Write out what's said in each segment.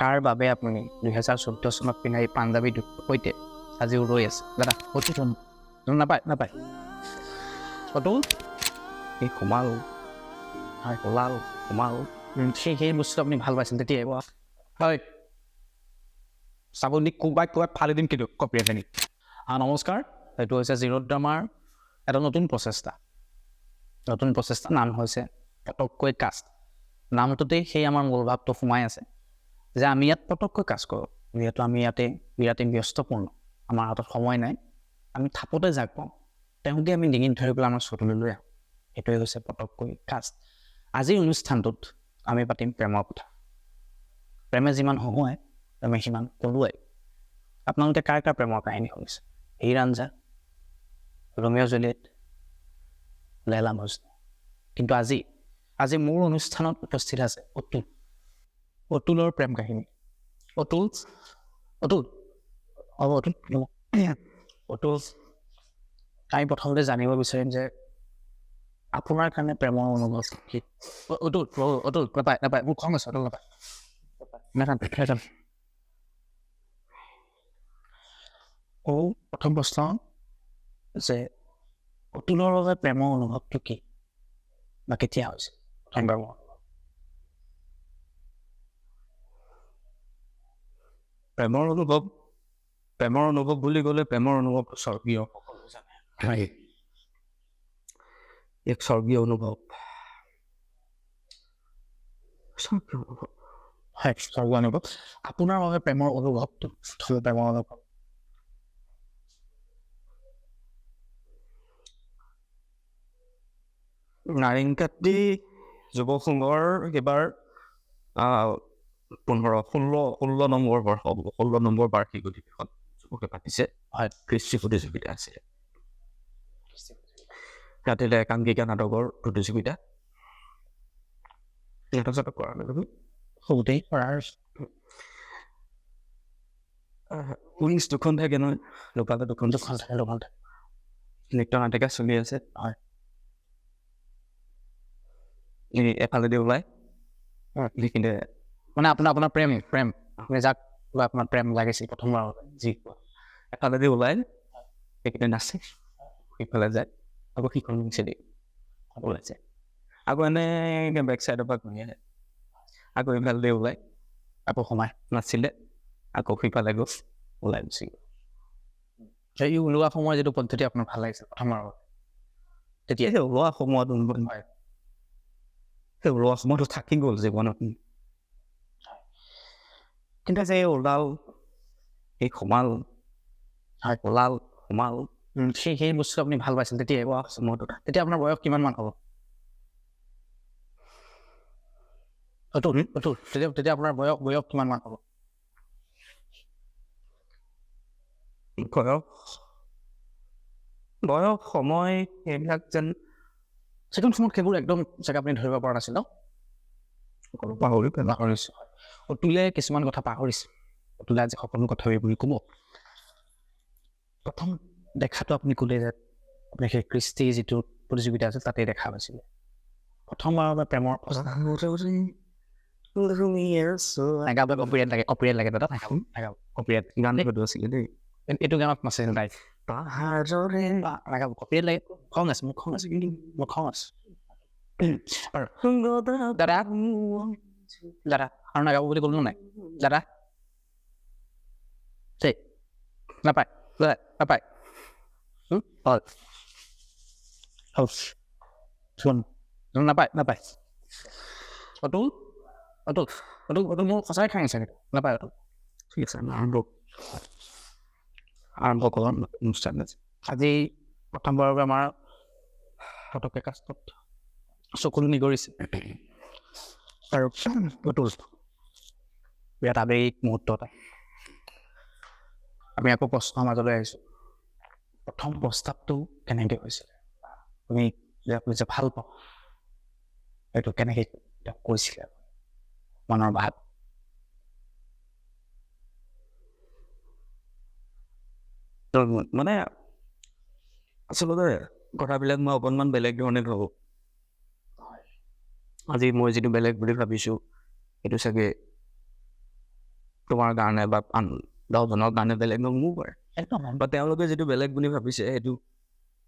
কাৰ বাবে আপুনি 2014 চনত পিন্ধা এই পাঞ্জাবীটোৰ সৈতে আজিও ৰৈ আছে? দাদা অতুল নাপায় নাপায় অতুল এই সোমাল হয় ওলাল সোমাল সেই বস্তুটো আপুনি ভাল পাইছিল তেতিয়াই? হয়, চাবনি কোবাই কোবাই ফালি দিম কিন্তু কপিৰাইট আনি। নমস্কাৰ, এইটো হৈছে জিৰ' ড্ৰামাৰ এটা নতুন প্ৰচেষ্টা। নতুন প্ৰচেষ্টা নাম হৈছে পটককৈ কাষ্ট। নামটোতেই সেই আমাৰ মূল ভাৱটো সোমাই আছে যে আমি ইয়াত পটককৈ কাজ কৰোঁ, যিহেতু আমি ইয়াতে বিৰাটেই ব্যস্তপূৰ্ণ, আমাৰ হাতত সময় নাই, আমি থাপতে যাক পাওঁ তেওঁকে আমি ডিঙিত ধৰি পেলাই আমাৰ চকুলৈ লৈ আহোঁ। সেইটোৱে হৈছে পটককৈ কাষ্ট। আজিৰ অনুষ্ঠানটোত আমি পাতিম প্ৰেমৰ কথা। প্ৰেমে যিমান হহুৱাই, প্ৰেমে সিমান কলোৱাই। আপোনালোকে কাৰ কাৰ প্ৰেমৰ কাহিনী শুনিছে? হীৰ ৰাঞ্জা, ৰোমিঅ' জুলিয়েট, লেলা মজনু। কিন্তু আজি আজি মোৰ অনুষ্ঠানত উপস্থিত আছে অতুল। অতুলৰ প্ৰেম কাহিনী। অতুল অতুল হ'ব অতুল অতুল, আমি প্ৰথমতে জানিব বিচাৰিম যে আপোনাৰ কাৰণে প্ৰেমৰ অনুভৱ কি? অতুল অতুল নাপায় নাপায়, মোৰ খং আছে, অতুল নাপায় নাপায়। প্ৰথম প্ৰশ্ন যে অতুলৰ বাবে প্ৰেমৰ অনুভৱটো কি বা কেতিয়া হৈছে প্ৰথম প্ৰেমৰ অনুভৱ? প্ৰেমৰ অনুভৱ, প্ৰেমৰ অনুভৱ বুলি ক'লে প্ৰেমৰ অনুভৱটো স্বৰ্গীয়, হয়, এক স্বৰ্গীয় অনুভৱ, স্বৰ্গীয় অনুভৱ, হয়, স্বৰ্গীয় অনুভৱ। আপোনাৰ বাবে প্ৰেমৰ অনুভৱটো, প্ৰেমৰ অনুভৱ নাৰেংকাটি যুৱক সংঘৰ এইবাৰ 15-16 নম্বৰ বৰ্ষ হ'ব, 16 নম্বৰ বাৰ্ষিক অধিৱেশন যুৱকে পাতিছে। হয়, কৃষ্টি প্ৰতিযোগিতা আছে, ৰাতিলে একাংকিকা নাটকৰ প্ৰতিযোগিতা। নাটক চাটক কৰা নাই সৰুতেই কৰাৰ উইংছ দুখন থাকে নহয়, লোকালে দুখন দুখন থাকে, দুখন থাকে। নৃত্য নাটিকা চলি আছে। হয়, এই এফালেদি ওলাই সেইখিনিতে মানে আপোনাৰ আপোনাৰ প্ৰেম প্ৰেম আপুনি যাক আপোনাৰ প্ৰেম লাগিছিল প্ৰথমবাৰ যি কোৱা, এফালেদি ওলাই সেইখিনি নাচে, সিফালে যায়, আকৌ সিখন উইংছেদি ওলাই যায়, আকৌ এনেকৈ বেক চাইডৰ পৰা ঘূৰি আহে, আকৌ ইফালেদি ওলাই, আকৌ সোমাই নাচিলে, আকৌ সিফালে গ'ল, ওলাই গুচি গ'ল। সেই ওলোৱা সময়ত যিটো পদ্ধতি আপোনাৰ ভাল লাগিছিল প্ৰথমবাৰ তেতিয়া, সেই ওলোৱা সময়ত, হয়, সেই ওলোৱা সময়টো থাকি গ'ল জীৱনত। কিন্তু যে ওলাল, সেই সোমাল, হয়, ওলাল সোমাল, সেই সেই বস্তুটো আপুনি ভাল পাইছিল তেতিয়াই? সময়টো তেতিয়া আপোনাৰ বয়স কিমান মান হ'ব? অতুল অতুল তেতিয়া তেতিয়া আপোনাৰ বয়স বয়স কিমান মান হ'ব? বয়স বয়স সময় সেইবিলাক যেন সেইখন সময়ত সেইবোৰ একদম চাগে আপুনি ধৰিব পৰা নাছিল ন? সকলো পাহৰি পেলা পাহৰিছোঁ। অতুলে কিছুমান কথা পাহৰিছে। অতুলে আজি সকলো কথা বুলি ক'ব। প্ৰথম দেখাটো আপুনি ক'লে যে আপুনি সেই কৃষ্টি যিটো প্ৰতিযোগিতা আছিল তাতেই দেখা পাইছিলে প্ৰথমবাৰৰ বাবে প্ৰেমৰ। নাগাব, কপিৰাইট লাগে, কপিৰাইট লাগে দাদা, নাগাব নাগাব, কপিৰাইট। গান আছিলে দেই এইটো গানত নাছিল তাই। নাগাব, কপিৰাইট লাগে। খং আছে মোৰ, খং আছে, কিন্তু মোৰ খং আছে। দাদা দাদা আৰু নাগাব বুলি ক'লো নাই দাদা? দেই নাপায় দাদা, নাপায়। হ'ল হ'ল, নাপায় নাপায়। অতুল অতুল অতুল অতুল, মোৰ সঁচাই খাই আছে, নাপায় অতুল। ঠিক আছে, আৰম্ভ আৰম্ভ কৰক অনুষ্ঠান। আজি প্ৰথমবাৰৰ বাবে আমাৰ ফটকে কাষ্টত চকুলো নিগৰিছে আৰু অতুল বিৰাট আৱেগিক মুহূৰ্ত এটা। আমি আকৌ প্ৰশ্নৰ মাজলৈ আহিছোঁ। প্ৰথম প্ৰস্তাৱটো কেনেকৈ হৈছিলে? তুমি যে আপুনি যে ভাল পাওঁ সেইটো কেনেকৈ কৈছিলে মনৰ ভাৱ? মানে আচলতে কথাবিলাক মই অকণমান বেলেগ ধৰণে ভাবোঁ। আজি মই যিটো বেলেগ বুলি ভাবিছোঁ সেইটো চাগে তোমাৰ কাৰণে বা আন 10জনৰ কাৰণে বেলেগ নহ'বও পাৰে, একদম। বা তেওঁলোকে যিটো বেলেগ বুলি ভাবিছে সেইটো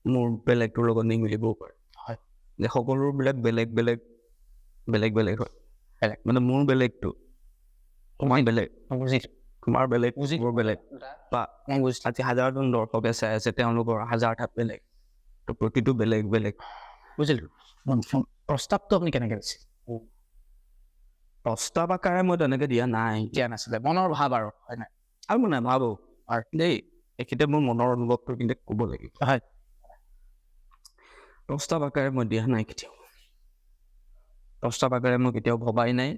মোৰ বেলেগটোৰ লগত নিমিলিবও পাৰে। হয়। যে সকলোবিলাক বেলেগ বেলেগ বেলেগ বেলেগ হয়। বেলেগ। মানে মোৰ বেলেগটো তোমাৰ বেলেগ, বুজিছোঁ, তোমাৰ বেলেগ, বুজিছোঁ। মোৰ বেলেগ, বা মই বুজিছোঁ। আজি হাজাৰজন দৰ্শকে চাই আছে, তেওঁলোকৰ হাজাৰটা বেলেগ, তো প্ৰতিটো বেলেগ বেলেগ। বুজিলোঁ। প্ৰস্তাৱটো আপুনি কেনেকৈ দিছিল? প্ৰস্তাৱ আকাৰে মই তেনেকৈ দিয়া নাই, দিয়া নাছিলে, মনৰ ভাৱ আৰু, হয় নাই? আৰু মই নাভাবোঁ হয়। দেই, এইখিনিতে মোৰ মনৰ অনুভৱটো কিন্তু ক'ব লাগিব। হয়। প্ৰস্তাৱ আকাৰে মই দিয়া নাই কেতিয়াও, প্ৰস্তাৱ আকাৰে মই কেতিয়াও ভবাই নাই,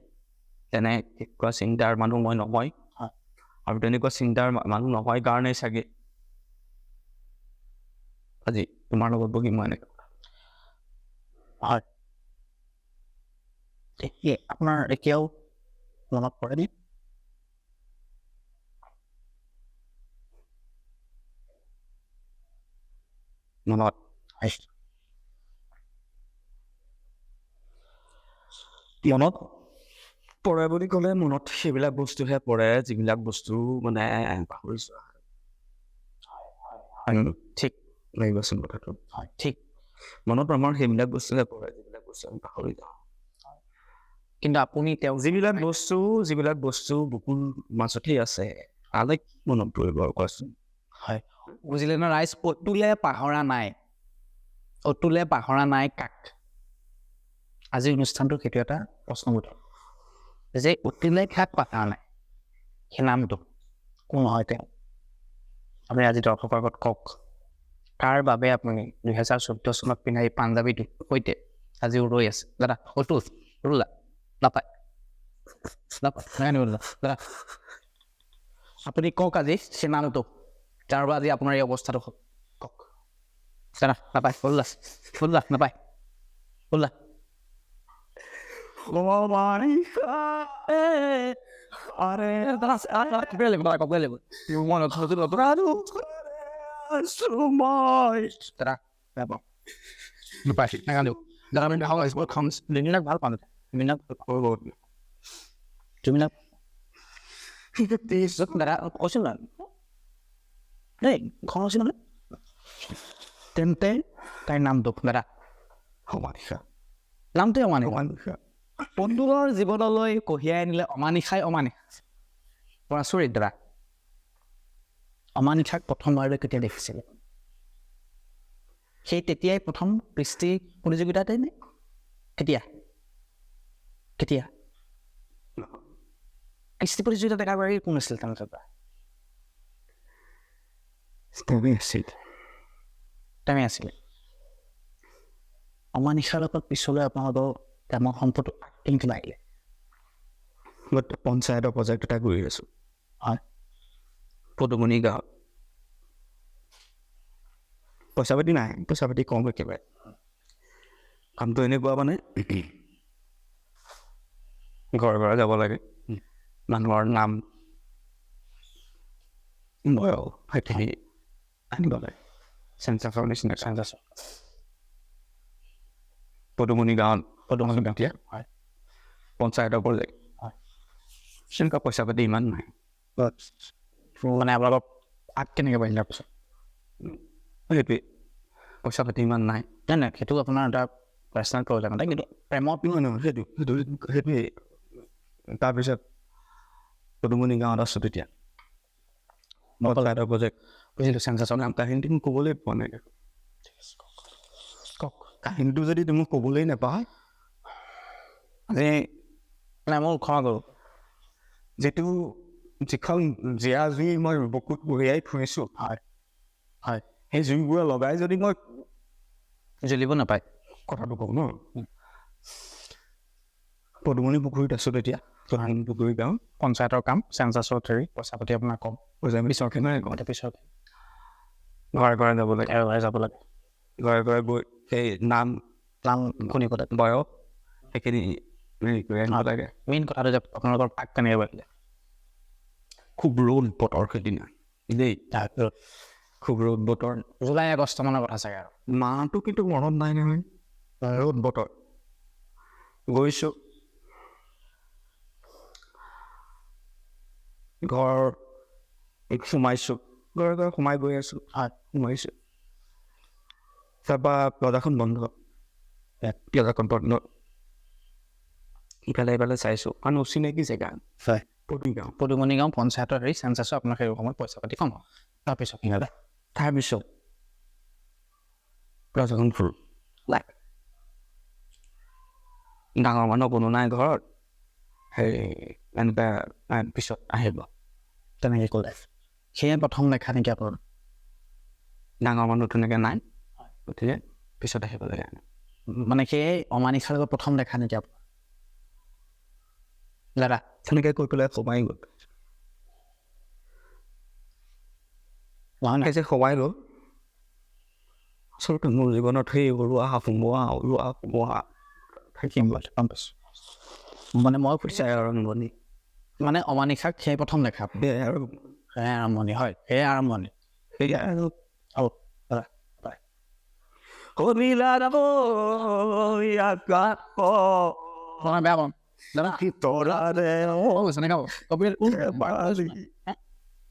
তেনেকুৱা চিন্তাৰ মানুহ মই নহয়। হয়। আৰু তেনেকুৱা চিন্তাৰ মানুহ নহয় কাৰণেই চাগে আজি তোমাৰ লগত বহি মই এনেকৈ। হয়। আপোনাৰ এতিয়াও মনত পৰেনে? মনত হয়। মনত পৰে বুলি ক'লে মনত সেইবিলাক বস্তুহে পৰে যিবিলাক বস্তু মানে পাহৰিছোঁ। ঠিক লাগিবচোন কথাটো। হয়, ঠিক। মনত আমাৰ সেইবিলাক বস্তুহে পৰে যিবিলাক বস্তু আমি পাহৰি যাওঁ। কিন্তু আপুনি তেওঁ যিবিলাক বস্তু বুকুৰ মাজতেই আছে, তালৈ কি মনত পৰিব আৰু কোৱাচোন? হয়, বুজিলে ন ৰাইজ, অতুলে পাহৰা নাই, অতুলে পাহৰা নাই কাক? আজিৰ অনুষ্ঠানটোৰ সেইটো এটা প্ৰশ্নবোধক যে অতুলে কাক পাহৰা নাই, সেই নামটো কোন হয় তেওঁ? আপুনি আজি দৰ্শকৰ আগত কওক, কাৰ বাবে আপুনি 2014 চনত পিন্ধা এই পাঞ্জাবীটোৰ সৈতে আজিও ৰৈ আছে? দাদা অতুল, অতুল নাপায়, নাপায়, দাদা আপুনি কওক আজি সেই নামটো যাৰ বাবে আজি আপোনাৰ এই অৱস্থাটো হ'ল, কওক। দাদা নাপায়, অতুল অতুল নাপায়, অতুল। ভাল পাওঁ তুমি দাদা কৈছো না দেই, খং আছিল নহয় তেন্তে তাইৰ নামটো দাদা অমানিশা, নামটোৱে অমানিশা। অমানিশা অতুলৰ জীৱনলৈ কঢ়িয়াই আনিলে অমানিশাই। অমানিশা বৰ আচৰিত দাদা, অমানিশাক প্ৰথমবাৰলৈ কেতিয়া দেখিছিলে? সেই তেতিয়াই প্ৰথম কৃষ্টি প্ৰতিযোগিতাতে নে কেতিয়া? কেতিয়া কৃষ্টি প্ৰতিযোগিতাত একেবাৰে কোন আছিল তেনেকৈ? আছিল, তেওঁৱে আছিলে। অমানিশাৰ লগত পিছলৈ আপোনালোকৰ প্ৰেমৰ সম্পৰ্কটো কেনেকৈ লাগিলে? মই পঞ্চায়তৰ প্ৰজেক্ট এটা কৰি আছোঁ। হয়। পদুমণি গাঁৱত। পইচা পাতি নাই, পইচা পাতি কম একেবাৰে। কামটো এনেকুৱা মানে ঘৰে ঘৰে যাব লাগে, মানুহৰ নাম বয়স সেইখিনি আনিব লাগে, চেঞ্চাছৰ নিচিনা। চেঞ্চাছ। পদুমণি গাঁৱত, পদুমণি গাঁৱত এতিয়া হয়, পঞ্চায়তৰ প্ৰজেক্ট। হয়। তেনেকুৱা পইচা পাতি ইমান নাই। মানে আপোনালোকক আগ কেনেকৈ বাঢ়িলে তাৰপিছত? সেইটোৱে, পইচা পাতি ইমান নাই। নাই নাই, সেইটো আপোনাৰ এটা পাৰ্চনেল প্ৰব্লেম এটা, কিন্তু প্ৰেমত নহয় নহয়, সেইটো সেইটো সেইটোৱেই। তাৰপিছত পদুমণি গাঁৱত আছোঁ তেতিয়া, পঞ্চায়তৰ প্ৰজেক্ট। বুজিলোঁ, চেঞ্চাছৰ নাম কাহিনীটো মোক ক'বলৈ পোৱা নাই। কওক কাহিনীটো যদি তুমি ক'বলৈ নাপায় আজি নাই, মই ক্ষমা কৰোঁ। যিটো যিখন জীয়া জুই মই বুকুত কঢ়িয়াই ফুৰিছোঁ, হয় হয়, সেই জুইবোৰে লগাই যদি মই জ্বলিব নাপায় কথাটো কওঁ ন। পদুমণি পুখুৰীত আছোঁ তেতিয়া, পদুমণি পুখুৰী গাঁও, পঞ্চায়তৰ কাম, চেঞ্চাছৰ হেৰি, পইচা পাতি আপোনাৰ কম, পইচা পিছৰখিনিয়ে কম, পিছৰ ঘৰে ঘৰে যাব লাগে, ঘৰে ঘৰে যাব লাগে, ঘৰে ঘৰে গৈ সেই নাম নাম শুনিব লাগে, বয়স সেইখিনি হেৰি কৰি আনিব লাগে। মেইন কথাটো যে আপোনালোকৰ পাক কেনেকৈ বাঢ়িলে? খুব ৰ'দ বতৰ সেইদিনা দেই, খুব ৰ'দ বতৰ, জুলাই আগষ্ট মানৰ কথা চাগে। আৰু মাহটো কিন্তু মনত নাই নহয়, ৰ'দ বতৰ গৈছোঁ। ঘৰ সোমাইছোঁ, ঘৰে ঘৰে সোমাই গৈ আছোঁ, সোমাইছোঁ। তাৰপৰা দৰ্জাখন বন্ধ, দৰ্জাখন বন্ধ, ইফালে ইফালে চাইছোঁ, কাৰণ অচিনাকি জেগা। পদুমণি গাঁও, পদুমণি গাঁও পঞ্চায়তৰ হেৰি চেঞ্চাছো আপোনাৰ সেই সময়ত পইচা পাতি কম। তাৰপিছত তাৰপিছত দৰ্জাখন খোল, ডাঙৰ মানুহ কোনো নাই ঘৰত, হেৰি এনেকুৱা পিছত আহিব তেনেকৈ ক'লে। সেয়ে প্ৰথম দেখা নেকি আপোনাৰ? ডাঙৰ মানুহ তেনেকৈ নাই, গতিকে পিছত আহিব লাগে। মানে সেয়ে অমানিশাৰ লগত প্ৰথম দেখা নেকি আপোনাৰ দাদা? তেনেকৈ কৈ পেলাই সোমাই গ'ল। নহয় যে সোমাই গ'ল। আচলতে মোৰ জীৱনত সেই ওলোৱা সোমোৱা ওলোৱা সোমোৱা থাকিম গম পাইছোঁ। মানে মই সুধিছোঁ আৰম্ভণি, মানে অমানিশাক সেয়াই প্ৰথম দেখা, সেয়াই আৰম্ভণি। হয়, সেয়াই আৰম্ভণি। সেয়াই আৰু দাদা বেয়া পাম দাদা,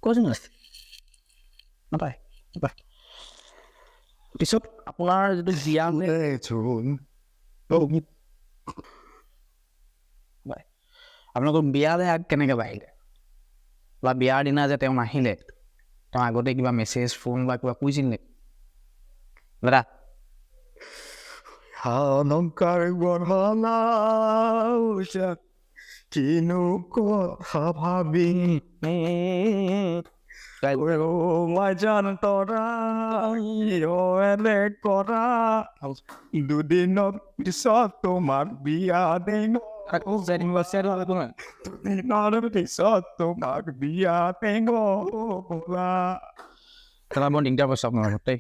কৈছোঁ নাপায় নাপায়। পিছত আপোনাৰ যিটো জীয়া আপোনালোকৰ বিয়ালৈ আগ কেনেকৈ বাঢ়িলে, বা বিয়াৰ দিনা যে তেওঁ নাহিলে, তেওঁ আগতে কিবা মেছেজ ফোন বা কিবা কৈছিল নেকি দাদা? কিনো কথা ভাবি কৰা, দুদিনৰ পিছত তোমাক বিয়া দিম, দুদিনৰ পিছত তোমাক বিয়া দিম। বৰ দিগদাৰ পাইছোঁ আপোনাৰ দেই।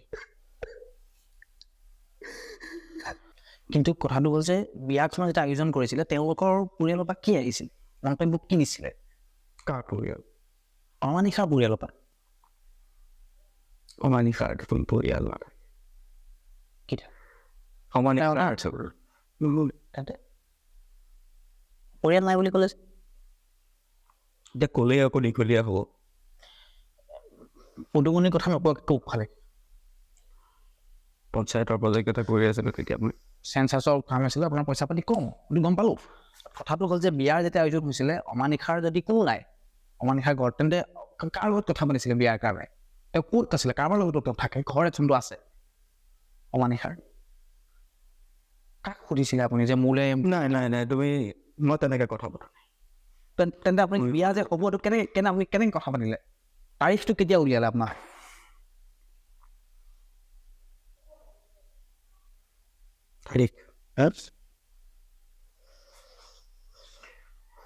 কিন্তু কথাটো হ'ল যে বিয়াখনৰ যেতিয়া আয়োজন কৰিছিলে, তেওঁলোকৰ পৰিয়ালৰ পৰা কি আহিছিল, মন্তব্য কি দিছিলে? কাৰ পৰিয়াল? অমানিশাৰ পৰিয়ালৰ পৰা। অমানিশাৰ দেখোন পৰিয়াল কি? অমানিশাৰ তেন্তে পৰিয়াল নাই বুলি ক'লে এতিয়া ক'লেই আকৌ দীঘলীয়া হ'ব। পদুমণিৰ কথা নকোৱা কওক ভালে। পঞ্চায়তৰ প্ৰজেক্ট এটা কৰি আছিলোঁ তেতিয়া মই। চেঞ্চাছৰ কাম আছিলে, আপোনাৰ পইচা পাতি কম বুলি গম পালোঁ। কথাটো হ'ল যে বিয়াৰ যেতিয়া আয়োজন হৈছিলে, অমানিশাৰ যদি কোনো নাই অমানিশাৰ ঘৰত, তেন্তে কাৰ লগত কথা পাতিছিলে বিয়াৰ কাৰণে? তেওঁ ক'ত আছিলে, কাৰোবাৰ লগতো তেওঁ থাকে, ঘৰ এখনতো আছে অমানিশাৰ। কাক সুধিছিলে আপুনি যে মোলৈ? নাই নাই নাই, তুমি মই তেনেকৈ কথা পতা নাই। তেন্তে আপুনি বিয়া যে হ'ব এইটো কেনেকৈ কেনে আপুনি কেনেকৈ কথা পাতিলে? তাৰিখটো কেতিয়া উলিয়ালে আপোনাৰ? তাৰিখ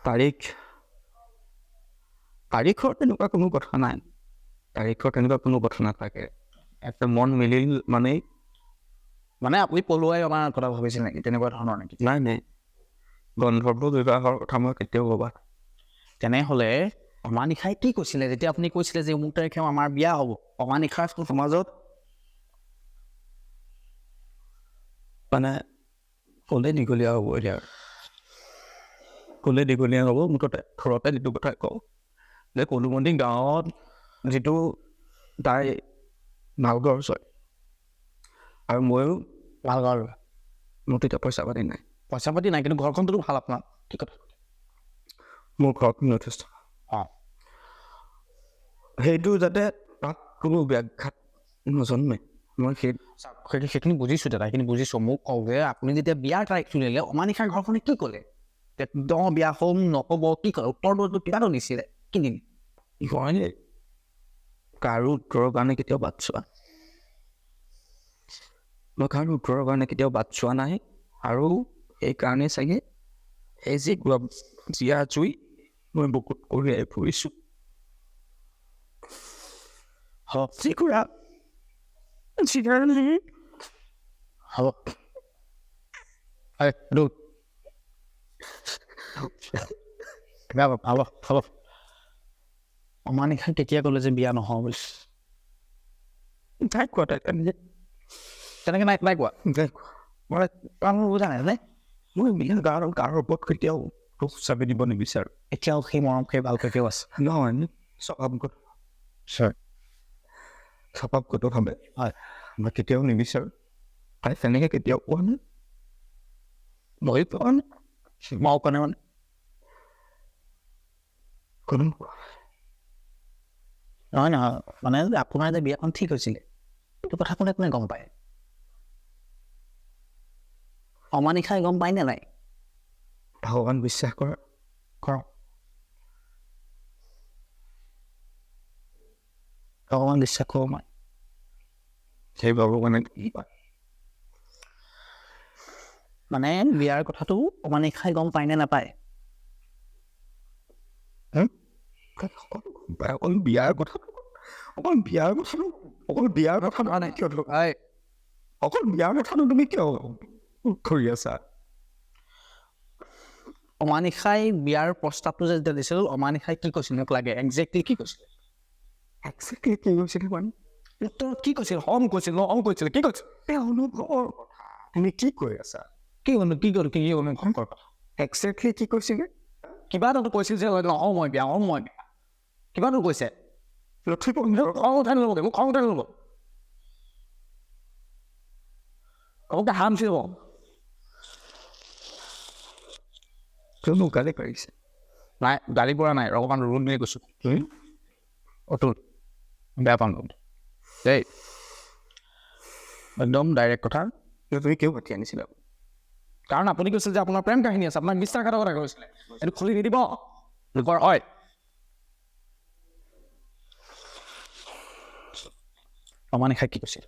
তাৰিখ তাৰিখৰ তেনেকুৱা কোনো কথা নাই, তাৰিখৰ তেনেকুৱা কোনো কথা নাথাকে। এটা মন মিলিল মানেই। মানে আপুনি পলুৱাই অনাৰ কথা ভাবিছিল নেকি, তেনেকুৱা ধৰণৰ নেকি? নাই নাই, গন্ধৰ্ব বিবাহৰ কথা মই কেতিয়াও ভবা। তেনেহ'লে অমানিশাই কি কৈছিলে যেতিয়া আপুনি কৈছিলে যে অমুক তাৰিখে আমাৰ বিয়া হ'ব? অমানিশাৰ সমাজত মানে ক'লে দীঘলীয়া হ'ব, এতিয়া ক'লে দীঘলীয়া হ'ব। মুঠতে ঘৰতে যিটো কথা কওঁ যে পদুমণি গাঁৱত যিটো তাই ভাল ঘৰ ছোৱালী আৰু ময়ো ভাল ঘৰ, মোৰ তেতিয়া পইচা পাতি নাই। পইচা পাতি নাই কিন্তু ঘৰখনটোতো ভাল আপোনাৰ। ঠিক কথা, মোৰ ঘৰখন যথেষ্ট। অঁ, সেইটো যাতে তাত কোনো ব্যাঘাত নজন্মে, মই সেইখিনি বুজিছোঁ দাদা, সেইখিনি বুজিছোঁ। মোক কওঁ যে আপুনি যেতিয়া বিয়াৰ তাৰিখটো উলিয়ালে, অমানিশাৰ ঘৰখনে কি ক'লে? বিয়া হ'ম নহ'ব কি ক'লে? উত্তৰটো কিবাটো দিছিলে কি দিম? মই কাৰো উত্তৰৰ কাৰণে কেতিয়াও বাট চোৱা, মই কাৰো উত্তৰৰ কাৰণে কেতিয়াও বাট চোৱা নাই। আৰু সেইকাৰণেই চাগে এই যে জীয়া জুই মই বুকুত কঢ়িয়াই ফুৰিছোঁ। যিকুৰা হ'ব হ'ব হ'ব। অমানিশাই কেতিয়া ক'লে যে বিয়া নহওঁ বুলি? নাই কোৱা, তাই তেনেকৈ নাই নাই কোৱা। মই বুজা নাই নে? মই বিয়া গাঁৱৰ কাৰো ওপৰত কেতিয়াও দুখ চাপি দিব নিবিচাৰোঁ। এতিয়াও সেই মৰম সেই ভালকৈ আছে নহয়? স্বভাৱগত স্বভাৱগতভাৱে হয় মই কেতিয়াও নিবিচাৰোঁ। তাই তেনেকৈ কেতিয়াও কোৱা নাই, ময়ো কোৱা নাই, ময়ো কোৱা নাই মানে কোনো কোৱা নহয় নহয় মানে আপোনাৰ যে বিয়াখন ঠিক হৈছিলে এইটো কথা কোনে কোনে গম পায়? অমানিশাই গম পায় নে নাই? ভগৱান বিশ্বাস কৰা কৰোঁ, ভগৱান বিশ্বাস কৰোঁ মই। সেই ভগৱানে কি পায় মানে বিয়াৰ কথাটো অমানিশাই গম পায় নে নাপায়? অকল বিয়াৰ কথাটো, অকল বিয়াৰ কথাটো, অকল বিয়াৰ কথা নাই কিয়? অকল বিয়াৰ কথাটো তুমি কিয় কৰি আছা? অমানিশাই বিয়াৰ প্ৰস্তাৱটো যে যেতিয়া দিছিল, অমানিশাই কি কৈছিল মোক লাগে একজেক্টলি কি কৈছিল? একজেক্টলি কি কৈছিল মানে উত্তৰত কি কৈছিল? হম কৈছিল ন অম কৈছিল, কি কৈছিল? এই অনুভৱৰ কথা তুমি কি কৈ আছা? কি অনু কি কি কি অনুভৱ কথা একজেক্টলি কি কৈছিলে? কিবা এটাতো কৈছিল যে নহওঁ মই বিয়া, হম মই বিয়া, কিবা এটাতো কৈছে। খং উঠাই নল'ব, মোক খং উঠাই নল'ব, মোক হাৰামচি হ'ব। মোক গালি পাৰিছে? নাই, গালি পৰা নাই, অকণমান ৰুণ বুলি কৈছোঁ। অতুল, বেয়া পাওঁ দেই, একদম ডাইৰেক্ট কথা। তুমি কিয় মাতি আনিছিলা? কাৰণ আপুনি কৈছিল যে আপোনাৰ প্ৰেম কাহিনী আছে, আপোনাক বিশ্বাসঘাতকতা কথা কৈছিলে, এইটো খুলি নিদিব লোকৰ হয়। অমানিশাই কি কৈছিল?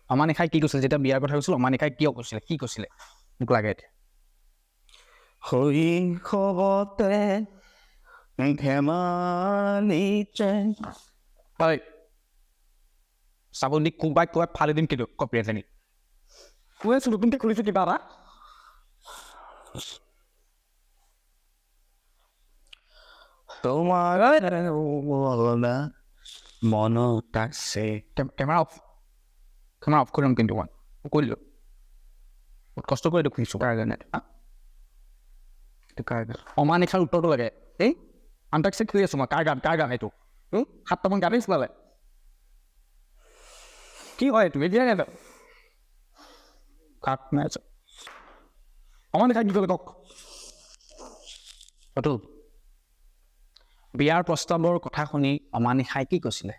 অমানিশাই কি কৈছিল যেতিয়া বিয়াৰ কথা কৈছিল? অমানিশাই কিয় কৈছিলে, কি কৈছিলে মোক লাগে এতিয়া। শৈশৱতে ধেমালিতে হয় চাবোন দি কোবাই কোবাই ফালি দিম কিন্তু কপি এজনী। কৈ আছোঁ নতুনকৈ খুলিছোঁ কিবা এটা। তোমাৰ মনত আছে। কেমেৰা অফ, কেমেৰা অফ কৰিম কিন্তু মই কৰিলোঁ, বহুত কষ্ট কৰি এইটো খুলিছোঁ। কাৰ গান এইটো? কাৰ গান? অমানিশাৰ উত্তৰটো লাগে। এই আন্তাক্ষৰী খেলি আছোঁ মই। কাৰ গান, কাৰ গান এইটো? 7টামান গানেই চলালে। কি হয় এইটো এতিয়া? কাক নাই আছে? অমানিশাই কি ক'লে কওক অতুল? বিয়াৰ প্ৰস্তাৱৰ কথা শুনি অমানিশাই কি কৈছিলে?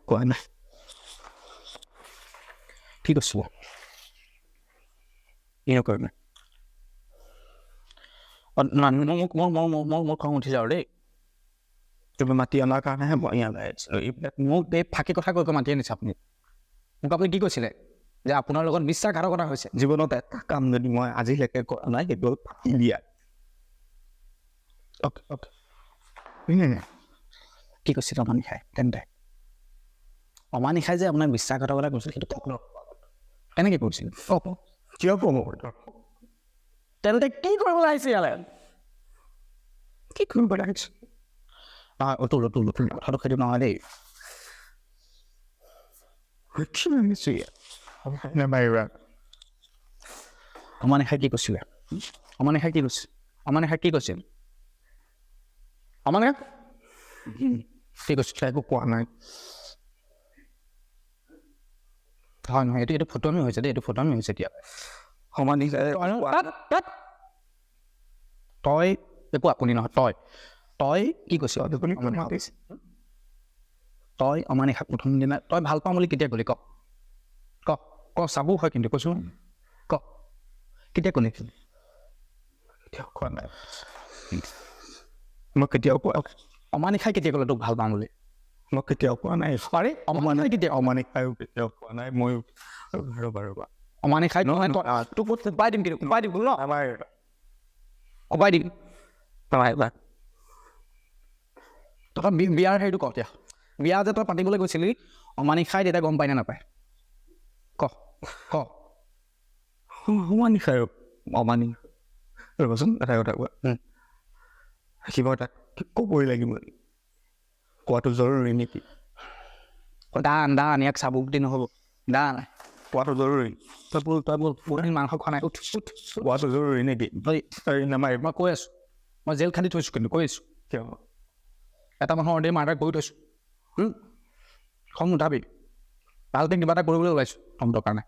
কোৱা নাই। কি কৈছিলে? কি নকৰিম? মোৰ খং উঠি যাওঁ দেই। তুমি মাতি অনাৰ কাৰণেহে মই ইয়ালৈ আহিছিলোঁ। এইবিলাক মোক এই ফাঁকি কথা কৈ কৈ মাতি আনিছে আপুনি। মোক আপুনি কি কৈছিলে যে আপোনাৰ লগত বিশ্বাসঘাতকতা হৈছে? জীৱনত এটা কাম যদি মই আজিলৈকে কৰা নাই, সেইটো হ'ল ফাঁকি দিয়া। অ'কে অ'কে, কি কৈছিল অমানিশাই তেন্তে? অমানিশাই যে আপোনাক বিশ্বাসঘাতকতা কৰিছিল সেইটো কওক, কেনেকৈ কৰিছিল কওক? কিয় ক'ব? তেন্তে কি কৰিবলৈ আহিছে ইয়ালৈ? কি কৰিবলৈ আহিছে? নহয় অতুল, অতুল অতুল কথাটো সেইটো নহয় দেই। অমানিশাই কি কৈছিলে? অমানিশাই কি কৈছিল? অমানিশাই কি কৈছিল? অমানিশা কি কৈছিল? একো কোৱা নাই। হয় নহয়, এইটো এইটো ফটোৱামি হৈছে দেই, এইটো ফটোৱামি হৈছে এতিয়া। তই একো আপুনি নহয়, তই তই কি কৈছিল? তই অমানিশাক প্ৰথম দিনা তই ভাল পাওঁ বুলি কেতিয়া ক'লি? ক ক ক, চাবও হয় কিন্তু কৈছোঁ, ক কেতিয়া ক'লি? কেতিয়াও কোৱা নাই মই, কেতিয়াও কোৱা। অমানিশাই কেতিয়া ক'লে তোক ভাল পাওঁ বুলি? মই কেতিয়াও কোৱা নাই। আৰে অমানিশাই কেতিয়া? অমানিশায়ো কেতিয়াও কোৱা নাই, ময়ো। ৰ'বা ৰ'বা, অমানিশাই নহয়, তোক মই কোবাই দিম কিন্তু, কোবাই দিম ন, আমাৰ কোবাই দিম। তই বিয়াৰ হেৰিটো ক এতিয়া, বিয়া যে তই পাতিবলৈ গৈছিলি, অমানিশাই তেতিয়া গম পায় নে নাপায়? ক ক। অমানিশাই, অমানি ৰ'বাচোন, এটা কথা কোৱা, কিবা এটা ক'বই লাগিব, কোৱাটো জৰুৰী নেকি? দা আন, দা আন, ইয়াক চাবুক দি নহ'ব, দা আন। কোৱাটো জৰুৰী। তই ব'ল, তই ব'ল, বহুত দিন মাংস খোৱা নাই, উঠ উঠ। কোৱাটো জৰুৰী নেকি? নামাৰিম। মই কৈ আছোঁ, মই জেল খান্দি থৈছোঁ, কিন্তু কৈ আছোঁ। কিয়? এটা মানুহ অলৰেডি মাৰ্ডাৰ কৰি থৈছোঁ। খং নুঠাবি, ভালকৈ কিবা এটা কৰিবলৈ ওলাইছোঁ তহঁতৰ কাৰণে।